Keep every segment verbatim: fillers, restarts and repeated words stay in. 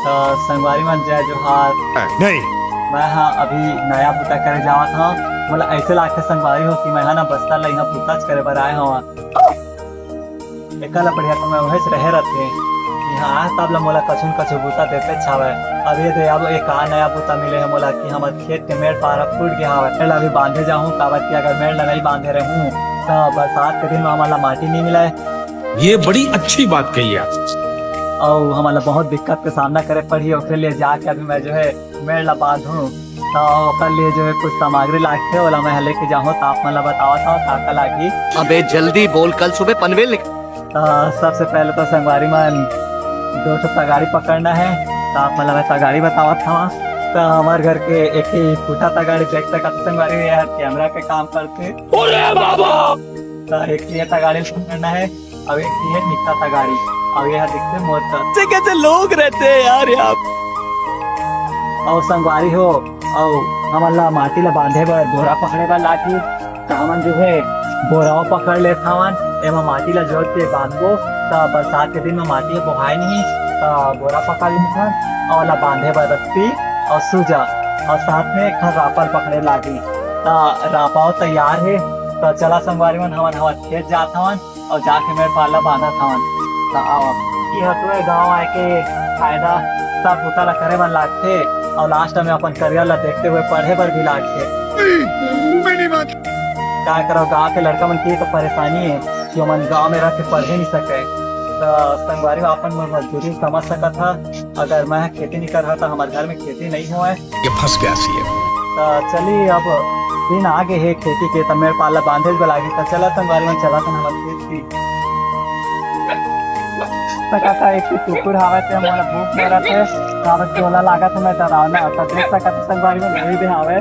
त संगवारी मन, जय जोहार। नहीं। मैं हा अभी नया बूता करे जावत हव। मोला ऐसे लागथे संगवारी हो कि मैं हा ना बस्तर ला इहाँ बूताच करे बर आए हव। एकर ला बढ़िया तो मैं उहेच रहे रथे। इहाँ आए तब ला मोला कछु न कछु बूता देते छावय। अब ये दे, अब एक का नया बूता मिले हे मोला कि हमर खेत के मेड़ पारा फूट गया हवय। मेड़ ला अभी बांधे जाहूँ, काबर कि अगर मेड़ ला नहीं बांधे रहूँ त बरसात के दिन में हमन ला माटी नहीं मिलय। ये बड़ी अच्छी बात कही आप। अउ हमन ला बहुत दिक्कत के सामना करे पड़ही, ओखरे लिए जाके अभी मैं जो है मेड़ ला बांधूं, त ओकर लिए जो है कुछ सामग्री लागथे, ओला मैं लेके जाहूं, त आप मन ला बतावत हव का का लागही। अबे जल्दी बोल, कल सुबह पनवेल निकल। त सबसे पहले तो संगवारी मन दो ठो तगाड़ी पकड़ना है, त आप मन ला मैं तगाड़ी बतावत हव। त हमर घर के एक ही टूटा तगाड़ी देख सकत हव संगवारी, ये कैमरा के काम करथे। अरे बाबा! त एक ये तगाड़ी पकड़ना है। अब एक ये निकला था गाड़ी, अब ये दिखते मोर का। कैसे कैसे लोग रहते हैं यार यहाँ। अउ संगवारी हो, अउ हमन ला माटी ला बांधे बर बोरा पकड़े बर लागी, त हमन जो है बोरावा पकड़ लेत हवन, एमा माटी ला जोर के बांधबो, त बरसात के दिन में माटी बोहाय नहीं, त बोरा पकड़ लेथन, अउ ला बांधे बर रस्सी अउ सूजा, अउ साथ में एक ठन रापल पकड़े लागी। त रापा तैयार हे, त चला संगवारी मन, हमन हमर खेत जात हवन। अउ जाके मेड़ पार ला बांधत हवन। त आओ, ये हतुए गाँव आए के फायदा, सब बुता ला करे बर लागथे अउ लास्ट में अपन करियर ला देखते हुए पढ़े बर भी लागथे। मैं नहीं मानता। का करो, गाँव के लड़का मन की तो परेशानी है कि ओमन गाँव में रह के पढ़े नहीं सके। त संगवारी हो, अपन मन मजदूरी समझ सकत हा। अगर मैं खेती नहीं करहा त हमारे घर में खेती नहीं होए। ये फंस गया सीएम। त चली, अब दिन आ गे हे खेती के, त मेड़ पार ला बांधे बर लागी। त चला संगवारी मन, चला तन हमर खेत की। त काका, एक ठो कुकुर हावय, ते मोला भूख लगत हे, काबर के ओला लागत हे मैं डरावना। त देख सकत हे संगवारी मन, वही दे हावय।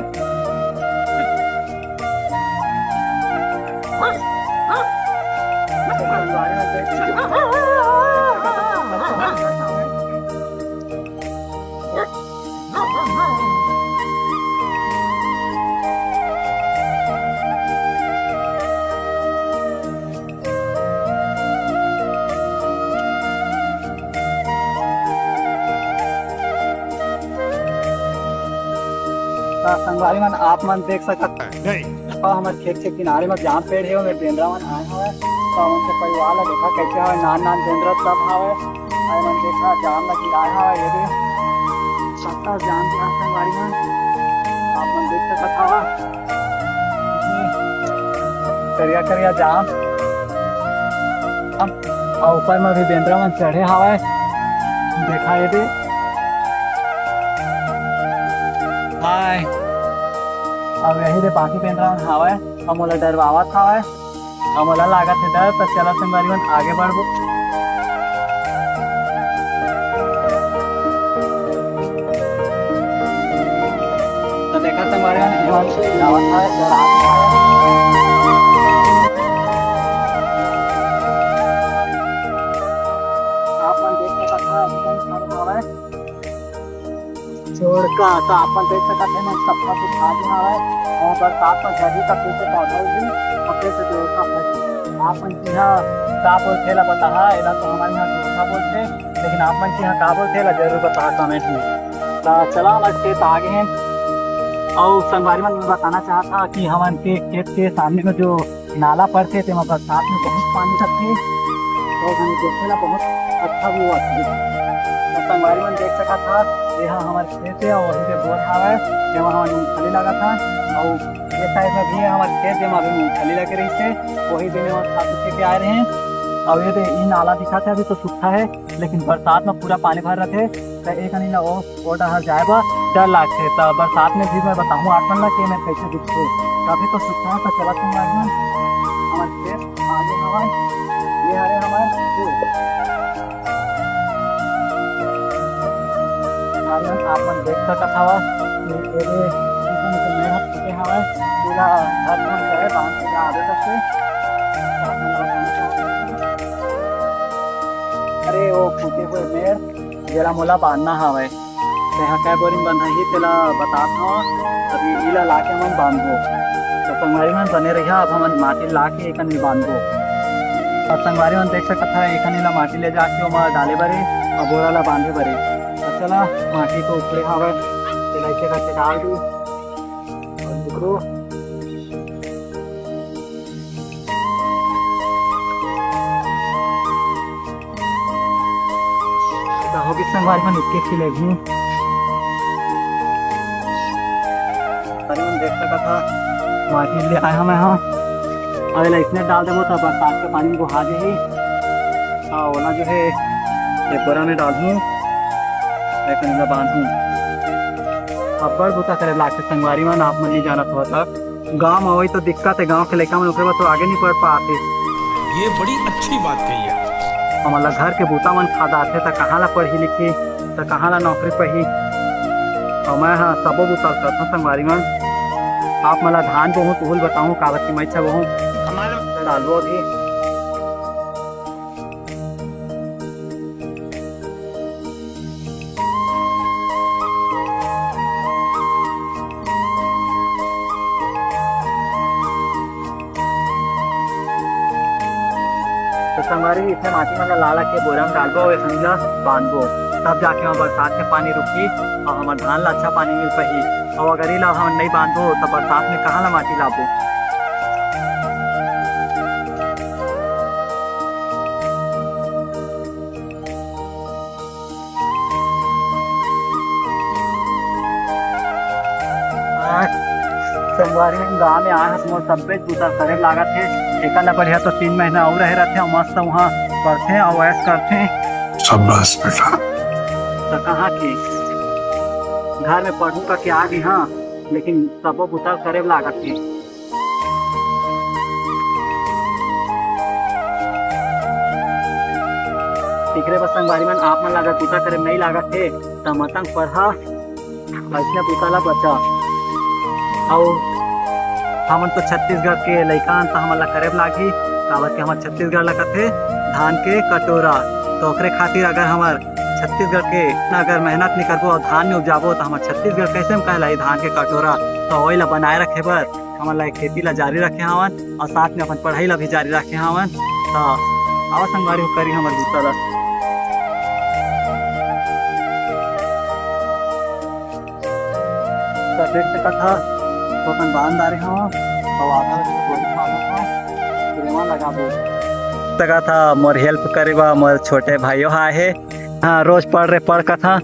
त संगवारी मन, आप मन देख सकत नहीं। अउ हमर खेत के किनारे म जाम पेड़ हे, ओमे बेंदरा मन आए हवय। त हमन के परिवार ल देखा कैसे हवय, नान नान बेंदरा सब हवय। अउ हमन देखा जाम ल गिराए हवय, ये दे पत्ता जाम के हवय संगवारी मन, आप मन देख सकत हवय। करिया करिया जाम, अउ ऊपर म भी बेंदरा मन चढ़े हवय, देखा ये दे। हाय। अउ यही दे बाकी बेंदरा मन हावय, अउ मोला डरवावत हावय, अउ मोला लागत हे डर, त चला संगवारी मन आगे बढ़बो। त देखा संगवारी मन, ये मन जावत हावय, डरात हावय। आप मन देख सकत हव, अभी तक खड़े हावय। छोड़ का, त आप मन देख सकत हे, मन सब कुछ खा गे हवय। अउ बरसात म झड़ी का फिर से पौधा उगी, अउ फिर से जोरसा फटी। आप मन किहा का बोलथे ला बताहा, एला तो हमर इहाँ जोरसा बोलथे, लेकिन आप मन किहा का बोलथे ला जरूर बताहा comment में। त चला, हमर खेत आ गे हे। अउ संगवारी मन, मैं बताना चाहत हा कि हमन के खेत के सामने में जो नाला परथे, तेमा बरसात में बहुत पानी लगथे, तो हमन देखे ला बहुत अच्छा view आथे। तो संगवारी मन देख सकत हा, ये हा हमर खेत हे अउ वही के बोर हावय, जेमा हमन मूंगफली लगाथन। अउ ये side में भी हमर खेत, जेमा अभी मूंगफली लगे रहिस हे, वही दिन हमन खातू छींचे आए रहे। अउ ये दे, ई नाला दिखत हे, अभी तो सूखा हे, लेकिन बरसात में पूरा पानी भर रथे, त एक कनी ला ओ ओ डहर जाए बर डर लागथे। त बरसात में भी मैं बताहूँ आप मन ला कि मैं कैसे दिखथे। तभी तो सुविधा त चलत हूँ आज मैं। हमर खेत आगे हवय, ये हरे हमर खेत। आप मन, आप मन देख सकत हवा कि एदे किसम के मेड़ ह फूटे हवय। तेला घर मन करे बांध के आगे तक के। अरे, वो फूटे हुए मेड़, जेला मोला बांधना हवय। तेहा कै बोरी म बंधाही, तेला बतात हव। अभी इला लाके हमन बांधबो। तो संगवारी मन बने रहिहा, अब हमन माटी लाके एकन में बांधबो। अब संगवारी मन देख सकत हव, एकन इला माटी ले जाके ओमा डाले बर हे, अउ बोरा ला बांधे बर हे। चला, माटी तो उखड़े हवय, तेला ऐसे करके डाल दी और निकलो। त होगे संगवारी मन, एके खिले भी। संगवारी मन देख सकत हा, माटी ले आए हवे हा। अब एला इसने डाल देबो त बरसात के पानी में बोहा जाही। हाँ, ओला जो है ये बोरा में डालहूँ, लेकिन एला बांधहूँ। अब्बड़ बुता करे लागथे संगवारी मन, आप मन नहीं जानत हो तक। गांव में वही तो दिक्कत है, गांव के लइका मन ओकरे बर तो आगे नहीं बढ़ पाते। ये बड़ी अच्छी बात कही है। हमन ला घर के बूता मन खा डारथे, त कहाँ ला पढ़ी लिखी, त कहाँ ला नौकरी पही। और मैं हा सबो बूता करथों संगवारी मन, आप मन ला धान बोहूँ तुहुल बताऊँ, काबर की मैं अच्छा बोहूँ। हमारे डालबो अभी। तो संगवारी, इसने माटी मन ला ला के बोरा में डालबो, अउ एखनी ला बांधबो, तब जाके हमर बरसात के पानी रुकही अउ हमर धान ला अच्छा पानी मिल पाही। अउ अगर इला हम नहीं बांधबो, तब बरसात में कहाँ ला माटी लाबो? आज संगवारी मन गाँव में आए हस, मोर सब्बे कुशल करे लागत हे। एकर ले बढ़िया तो तीन महीना अउ रहे रहते, मस्त वहाँ करथे अउ ऐश करथे। शाबाश बेटा। तो कहाँ के घर में पढ़ू का क्या आगे, हाँ, लेकिन सबो बुता करे लागत हे। एकरे बर संगवारी मन, आप मन ला अगर बूता करे में नइ लागत हे, त मतंग पढ़ा, अइसने बूता ला बचा। अउ हमन तो छत्तीसगढ़ के लइका हन, त हमन ला करे बर लागही, काबर के हमर छत्तीसगढ़ ला कथे धान के कटोरा। तो ओकरे खातिर अगर हमर छत्तीसगढ़ के अगर मेहनत नइ करबो अउ धान नइ उपजाबो, त हमर छत्तीसगढ़ कइसे में कहलाही धान के कटोरा? तो ओइला बनाए रखे बर हमन ला ए खेती ला जारी रखे हवन अउ साथ में अपन पढ़ाई ला भी जारी रखे हवन। त आवा संगवारी हो, करी हमर बूता ला। त देख सकत हा, तो अपन बांध डारे हवन अउ आधा बोरी में आधा हवन, फिर एमा लगाबो। सकत हा, मोर help करे बर मोर छोटे भाइयो ह आहे। हाँ, रोज पढ़ रे पढ़ कथा,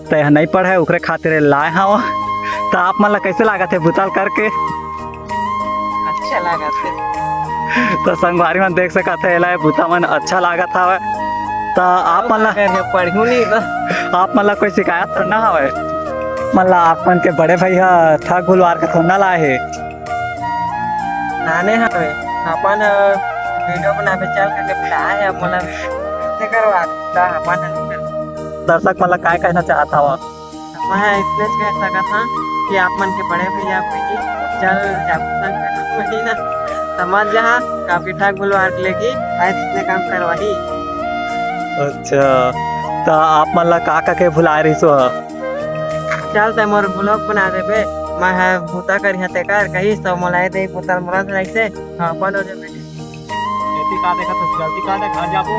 त यह नहीं पढ़े, ओकरे खातिर लाए हव। त आप मन ला कैसे लागत हे बुता ल करके? अच्छा लागत हे। त संगवारी मन देख सकत हे, एला ये बुता मन अच्छा लागत हवय। त आप मन ला अगर ये पढ़ू नहीं तो आप मन ला कोई शिकायत तो ना हवय? मन ला आप मन के बड़े भैया थक भुलवार के थोड़ा ना लाए हे। नाने हवे, अपन, अ, video बनाबे चल करके बुलाए हे, मोला से करवा दा अपन। दर्शक मन ला काय कहना चाहत हवा? मैं इतने से कह सकत हां कि आप मन के बड़े भैया कोई चल जाबो संग में ना, समझ जा, काफी ठाक भुलवा लेगी, आज इतने काम करवाही। अच्छा, त आप मन ला का का के भुलाए रहिस हो? चल, तै मोर vlog बना देबे, मैं ह बूता करिहा तेकर, कहिस तो मोला ए दे बूता मोला से रहिसे, हाँ, अपन हो जाबे। एती का देखत हस, जल्दी का दे, घर जाबो।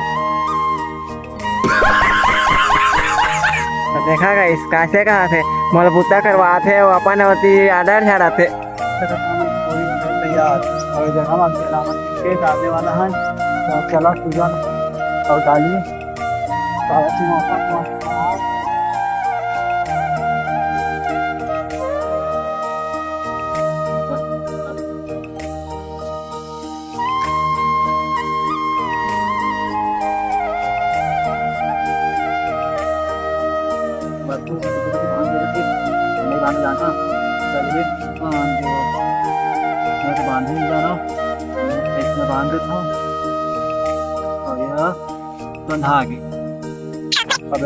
तो देखा गइस, कैसे कहा थे, मोला बूता करवाथे, वो अपन होती आडर झाड़ाथे। तैयार, अउ जगह में तेल डालने वाला है, तो चला सुजन अउ डाली। बांधे नहीं जाना, इसमें बांध देता हूँ। अब यह बंधा आगे। अब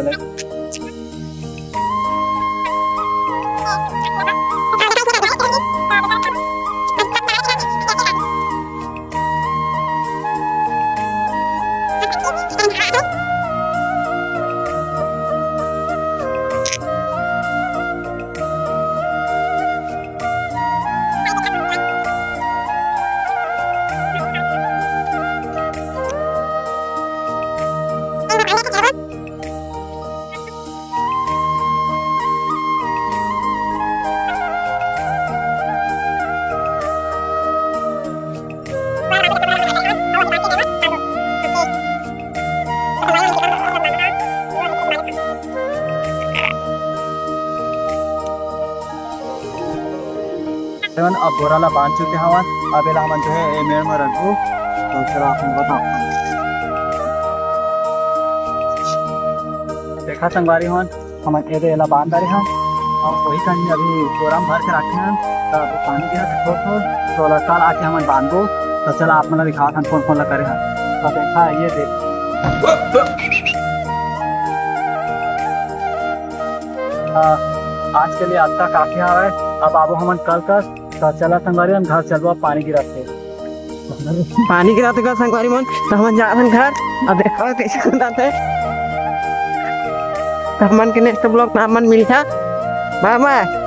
हमन अब बोरा ला बांध चुके हवन। अब एला हमन जो है ए मेड़ में रखबो। तो चला आप मन बताओ। देखा संगवारी हो, हमन ए दे एला बांध डारे हन। अउ वही कनी अभी बोरा में भर के रखे हन। तो अभी पानी गिरत हे थोर थोर, तो ओला कल आके हमन बांधबो। तो चला आप मन ला दिखावत हन कोन कोन ला करे हन। तो देखा ये दे। हाँ, आज के लिए अतका काफी हवय। अब आबो हमन कल कर। तो चला संगवारी मन घर चलबो, अब पानी गिरत हे। पानी गिरत हे का संगवारी मन, तो हमन जात हन घर। अब देखा कैसे खुंदात हे। तो हमन के next vlog में हमन मिलथा। Bye bye।